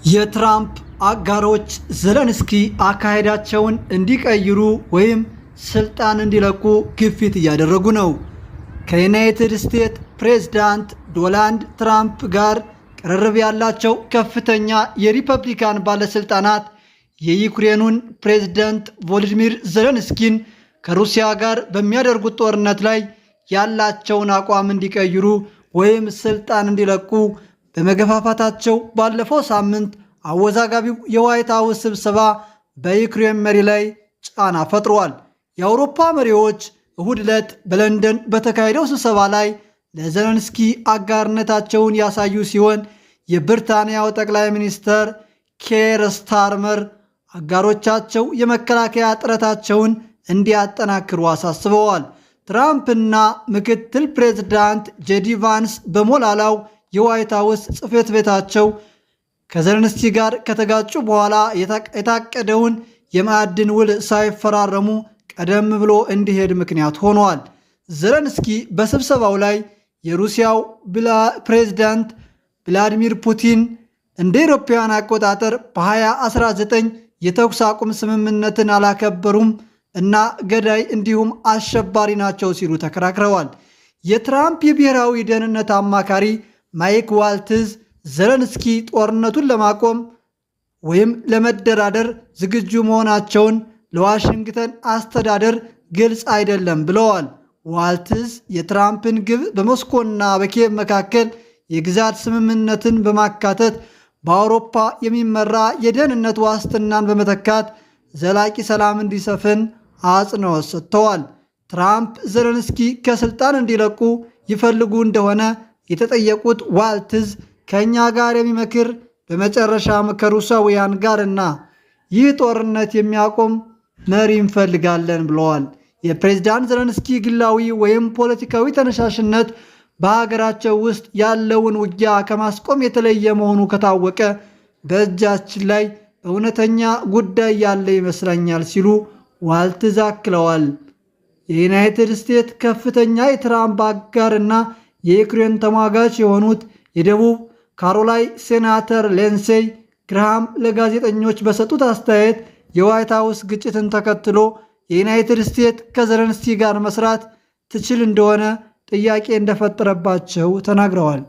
የትራምፕ አጋሮች ዘለንስኪ አካሄዳቸውን እንዲቀይሩ ወይም ስልጣን እንዲለቁ ግፊት እያደረጉ ነው። ከዩናይትድ ስቴትስ ፕሬዝዳንት ዶናልድ ትራምፕ ጋር ቅርርብ ያላቸው ከፍተኛ የሪፐብሊካን ባለስልጣናት የዩክሬኑን ፕሬዝዳንት ቮሎዲሚር ዘለንስኪን ከሩሲያ ጋር በሚያደርጉት ጦርነት ላይ ያላቸውን አቋም እንዲቀይሩ ወይም ስልጣን እንዲለቁ በመገፋፋታቸው ባለፈው ሳምንት አወዛጋቢው የዋይት ሀውስ ስብሰባ በዩክሬን መሪ ላይ ጫና ፈጥሯል። የአውሮፓ መሪዎች እሁድ ዕለት በለንደን በተካሄደው ስብሰባ ላይ ለዘለንስኪ አጋርነታቸውን ያሳዩ ሲሆን፣ የብሪታንያው ጠቅላይ ሚኒስትር ኬር ስታርመር አጋሮቻቸው የመከላከያ ጥረታቸውን እንዲያጠናክሩ አሳስበዋል። ትራምፕና ምክትል ፕሬዝዳንት ጄዲ ቫንስ በሞላላው የዋይት ሀውስ ጽሕፈት ቤታቸው ከዘለንስኪ ጋር ከተጋጩ በኋላ የታቀደውን የማዕድን ውል ሳይፈራረሙ ቀደም ብሎ እንዲሄድ ምክንያት ሆኗል። ዘለንስኪ በስብሰባው ላይ የሩሲያው ፕሬዝዳንት ቭላዲሚር ፑቲን እንደ አውሮፓውያን አቆጣጠር በ2019 የተኩስ አቁም ስምምነትን አላከበሩም እና ገዳይ እንዲሁም አሸባሪ ናቸው ሲሉ ተከራክረዋል። የትራምፕ የብሔራዊ ደህንነት አማካሪ ማይክ ዋልትዝ ዘለንስኪ ጦርነቱን ለማቆም ወይም ለመደራደር ዝግጁ መሆናቸውን ለዋሽንግተን አስተዳደር ግልጽ አይደለም ብለዋል። ዋልትዝ የትራምፕን ግብ በሞስኮና በኪየቭ መካከል የግዛት ስምምነትን በማካተት በአውሮፓ የሚመራ የደህንነት ዋስትናን በመተካት ዘላቂ ሰላም እንዲሰፍን አጽንኦት ሰጥተዋል። ትራምፕ ዘለንስኪ ከስልጣን እንዲለቁ ይፈልጉ እንደሆነ የተጠየቁት ዋልትዝ፣ ከእኛ ጋር የሚመክር፣ በመጨረሻም ከሩሳውያን ጋርና ይህ ጦርነት የሚያቆም መሪ እንፈልጋለን ብለዋል። የፕሬዝዳንት ዘለንስኪ ግላዊ ወይም ፖለቲካዊ ተነሳሽነት በሀገራቸው ውስጥ ያለውን ውጊያ ከማስቆም የተለየ መሆኑ ከታወቀ በእጃችን ላይ እውነተኛ ጉዳይ ያለ ይመስለኛል ሲሉ ዋልትዝ አክለዋል። የዩናይትድ ስቴትስ ከፍተኛ የትራምፕ አጋር እና የዩክሬን ተሟጋች የሆኑት የደቡብ ካሮላይና ሴናተር ሊንሴይ ግርሃም ለጋዜጠኞች በሰጡት አስተያየት የዋይት ሀውስ ግጭትን ተከትሎ የዩናይትድ ስቴትስ ከዘለንስኪ ጋር መስራት ትችል እንደሆነ ጥያቄ እንደፈጠረባቸው ተናግረዋል።